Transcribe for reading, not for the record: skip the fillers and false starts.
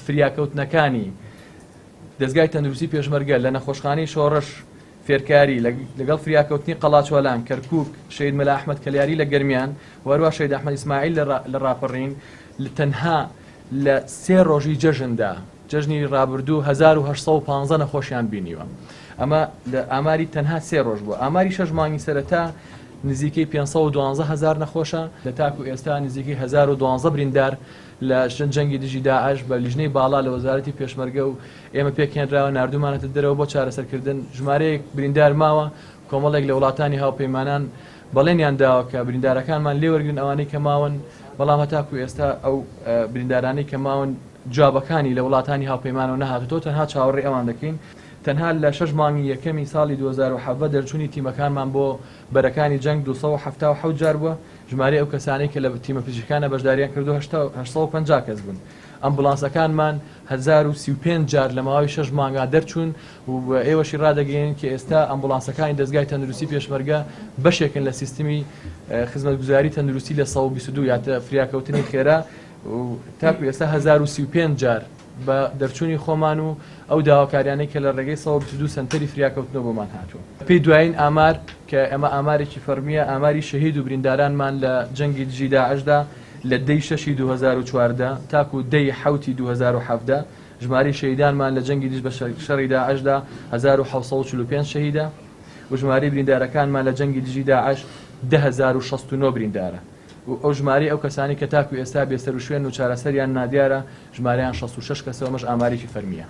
فریاکەوتنەکانی دەزگای تەندروستی پێشمەرگە لە نەخۆشخانەی شۆڕش فێرکاری، لەگەڵ فریاکەوتنی قەڵاچوالان، کەرکوک، شەهید مەلا ئەحمەد کەلیاری لە گەرمیان و هەروا شەهید ئەحمەد ئیسماعیل لە ڕاپەڕین، تەنها لە سێ ڕۆژی جەژندا، جەژنی ڕابردوو 1815 نەخۆشیان بینیوە. ئەمە لە ئاماری تەنها سێ ڕۆژ بووە. ئاماری شەش مانگی سەرەتا نزیکەی 512 هەزار نەخۆشە، لە تاکو ئێستا نزیکەی 1012 بریندار لە جەنگی دژی داعش بە لیژنەی باڵا لە وەزارەتی پێشمەرگە و ئێمە پێکهێنراوە، ناردوومانەتە دەرەوە بۆ چارەسەرکردن. ژمارەیەک بریندار ماوە، کۆمەڵێک لە وڵاتانی هاوپەیمانان بەڵێنیان داوە کە بریندارەکانمان لێوەرگرن ئەوانەی کە ماون، بەڵام هەتاکو ئێستا ئەو بریندارانەی کە ماون جوابەکانی لە وڵاتانی هاوپەیمانەوە نەهاتووەتەوە، تەنها چاوەڕێی ئەوان دەکەین. تەنها لە شەش مانگی یەکەمی ساڵی 2017 دەرچوونی تیمەکانمان بۆ بەرەکانی جەنگ 277 جار بووە، ژمارەی ئەو کەسانەی کە لە تیمە پزیشکانە بەشداریان کردووە 850 کەس بوون. ئەمبوڵانسەکانمان 1035 جار لە ماوەی شەش مانگا دەرچوون و ئێوەشی ڕادەگەیەنین کە ئێستا ئەمبوڵانسەکانی دەزگای تەندروستی پێشمەرگە بەشێکن لە سیستمی خزمەتگوزاری تەندروستی لە 122 یاتە فریاکەوتنی خێرا و تاکو ئێستا 1035 جار بە دەرچوونی خۆمان و ئەو داواکاریانەی کە لە ڕێگەی 122 سەنتەری فریاکەوتنەوە بۆمان هاتووە. پێی دوایین ئامار کە ئەمە ئامارێکی فەرمییە، ئاماری شەهید و بریندارانمان لە جەنگی دژی داعشدا لە دەی شەشی 2014 تاکو دەی حەوتی 2017 ژمارەی شەهیدانمان لە جەنگی دژ بە شەڕی داعشدا 1745 شەهیدە و ژمارەی بریندارەکانمان لە جەنگی دژی داعش 10,069 بریندارە و ئەو ژمارەی ئەو کەسانەی کە تاکو ئێستا بێسەروشوێنن و چارەسەریان نادیارە ژمارەیان 66 کەسە و ئەمەش ئامارێکی فەرمییە.